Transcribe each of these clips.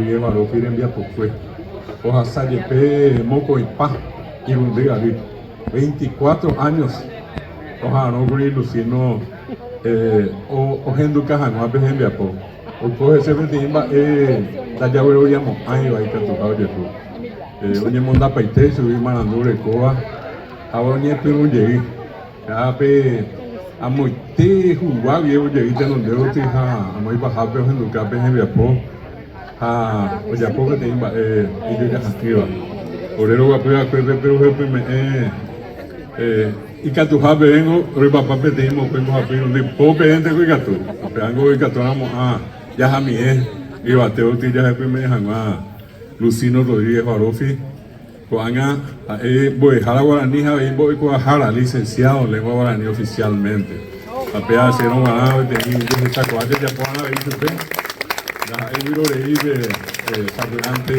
Rodríguez Baroffi rembiapokue. Ohasa jepe mokõipa irundy ary, veinticuatro años, oha'arõkuri Lucino ohenduka hag̃ua pe hembiapo. Oiko hese peteĩ mba'e ndajagueroviamo'ãiva ikatuha ojehu. Oñemondapaite chugui marandu orekóva ha oñepyrũ jey. Ha pe amoite hugua guive ojei tenonde gotyo ha amo ipahápe ohenduka pe hembiapo ha ojapo peteĩ mba'e ijojaha'ỹva. Ore roguapy va'ekue pe peruhepyme'ẽ ikatuha peẽngo roipapa peteĩ mokõi mbohapy irundy po peẽnteko ikatu. Upévango ikatúramo jahamie yvate gotyo jahepyme'ẽ hag̃ua Lucino Rodríguez Baroffi. Ko'ág̃a ha'e mbo'ehára guarani ha avei mbo'ekuaahára, licenciado en lengua guarani oficialmente. Ha péva chérõ g̃uarã peteĩ jehechakuaa jajapo'arã avei chupe, ndaha'éi vyrorei pe sapy'ánte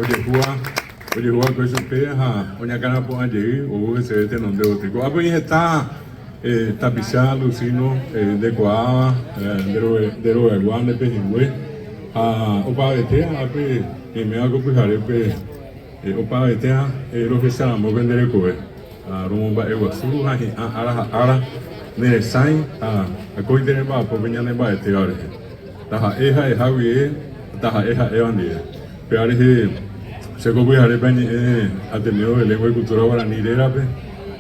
ojehúva ojehuva'ekue chupe ha oñakãrapu'ã jey ou heseve tenonde gotyo. Ko'ápe oĩ heta tapicha Lucino ndekuaáva, nde rogaygua, nde pehẽngue ha opavavete ápe ñaiméva ko pyharépe. Opavete rohecharamo pende rekove, ha romomba'eguasu ha hi'ã ára ha ára ne resãi ha akóinte remba'apo pe ñane mba'etéva rehe, taha'e ha'eha guive ha taha'e ha'éva ndive. Upéva rehe che ko pyharépe añe'ẽ Ateneo de Lengua y Cultura Guarani rérape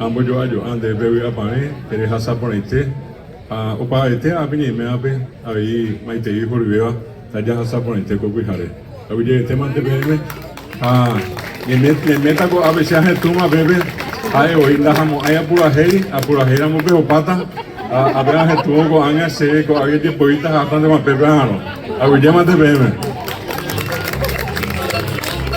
ha ambojo'ajo'a ndéve pe vy'apavẽ terehasa porãite ha opavete ápe ñaimévape avei maitei horyvéva Tajahasa porãite ko pyhare. Aguyjeete mante peẽme ha ñaiméta ko'ápe che ahetũma pépe ha'e voi ndahamo'ãi apurahéi, apurahéiramo pehopáta ha ápe ahetũvo ko'ág̃a che ko'ág̃a jepoíta ha hasta ndema pépe aharõ. Aguyje mante peẽme.